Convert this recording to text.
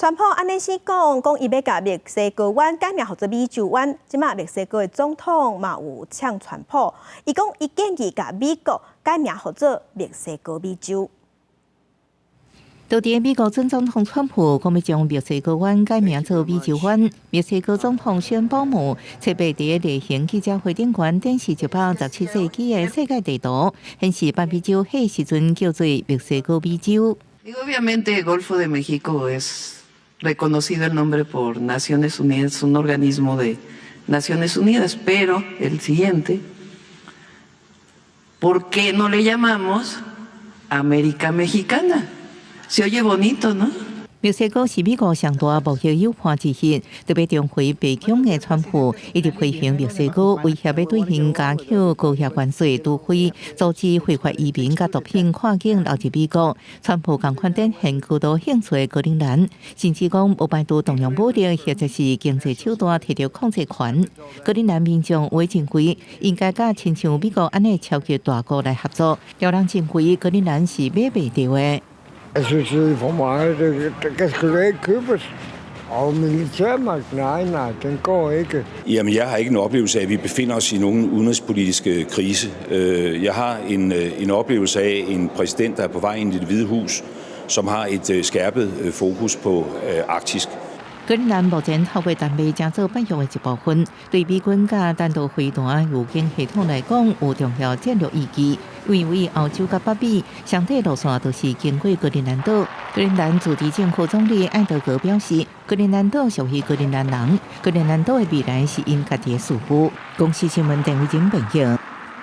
川普按呢先講，講伊欲共墨西哥灣改名號做美洲灣。這馬墨西哥的總統嘛有嗆川普，伊講伊建議共美國改名號做墨西哥美洲。到底美國準總統川普講欲將墨西哥灣改名做美洲灣。墨西哥總統宣布姆特別佇例行記者會頂懸展示117世紀的世界地圖，顯示北美洲彼時陣叫做墨西哥美洲。 Obviamente, Golfo de México es reconocido el nombre por Naciones Unidas, un organismo de Naciones Unidas, pero el siguiente, ¿por qué no le llamamos América Mexicana? Se oye bonito, ¿no? 墨西哥是美國上大貿易友伴之一，特別重回白宮的川普一直批評墨西哥威脅欲對𪜶加扣高額關稅，除非阻止非法移民佮毒品跨境流入美國。川普仝款展現高度興趣的格陵蘭，甚至講無排除動用武力或者是經濟手段提著控制權。格陵蘭民眾會認為應該佮親像美國按呢超級大國來合作，有人認為格陵蘭是買袂著的。 Jeg synes, det er for meget. Det kan sgu da ikke købes. Og militærmagt, nej, nej, den går ikke. Jamen, jeg har ikke en oplevelse af, at vi befinder os i nogen udenrigspolitisk krise. Jeg har en oplevelse af en præsident, der er på vej ind i Det Hvide Hus, som har et skærpet fokus på Arktisk. 格陵蘭目前透過丹麥成做北約的一部分，對美軍佮彈道飛彈預警系統來講有重要戰略意義。因為歐洲佮北美上短路線都是經過格陵蘭島。格陵蘭自治政府總理艾德格表示，格陵蘭島屬於格陵蘭人，格陵蘭島的未來是𪜶家己的事務。公視新聞鄧偉珍報導。